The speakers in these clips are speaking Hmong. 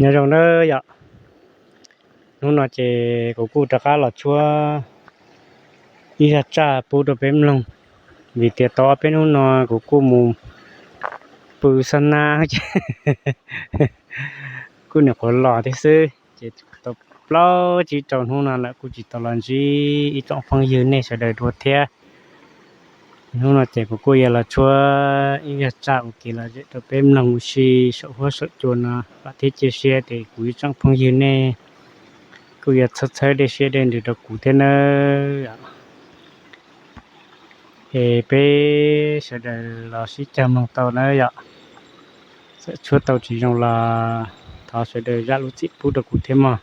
Nyob zoo nawb yom, hnub no ces kuv kuj rov qab los tshuab ib zaj tsaj pub rau peb mloog, vim tias tau ob peb hnub no kuv kuj mus pw xab nab ces kuj nyuam qhuav los thiab xwb ces tau plaub tsib rau hnub no lawm kuj tsis tau los ntsib ib tsoom phooj ywg nej sawv daws dua thiab. Hnub no ces kuv kuj yuav los tshuab ib zaj tsaj ua kev lom zem rau peb mloog ua si saum huab saum cua no, vam thiab cia siab tias kuv ib tsoom phooj ywg nej kuj yuav txhawb txhawb dej siab dej ntsws rau kuv thiab nawb. Es peb sawv daws los sib cog mloog tau nawb yom. Txawm tshuab tau tsis zoo los thov sawv daws zam lub txim pub rau kuv thiab mog.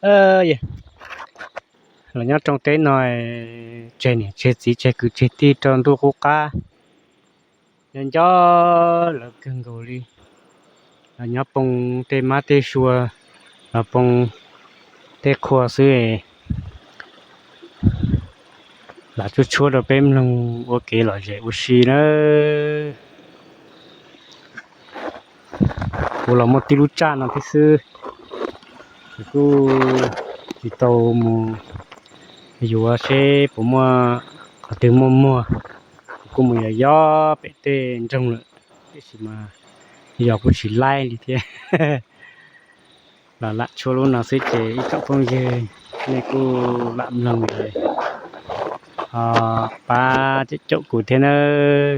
Los nyob rooj teb no, tseg niam tseg txiv tseg kwv tseg tij rau ntuj qub qab, nyob nco lawv kawg nkaus li. Los nyob poob tej mab tej sua, los poob tej qhua xwb. Lam tshuab tshuab rau peb mloog ua kev lom zem ua si nawb. Kuv los muaj tib lub tsaj no thiab xwb, kuv kuj tsis tau mus yuav seb puas muaj qhov twg muaj muag. Kuv kuj mus yos yos pem tej nroog lawm, tiam sis mas yos kuj tsis laib li thiab. Los lam tshuab lub no xwb ces ib tsoom phooj ywg nej kuj lam mloog es pab caum kuv thiab nawb.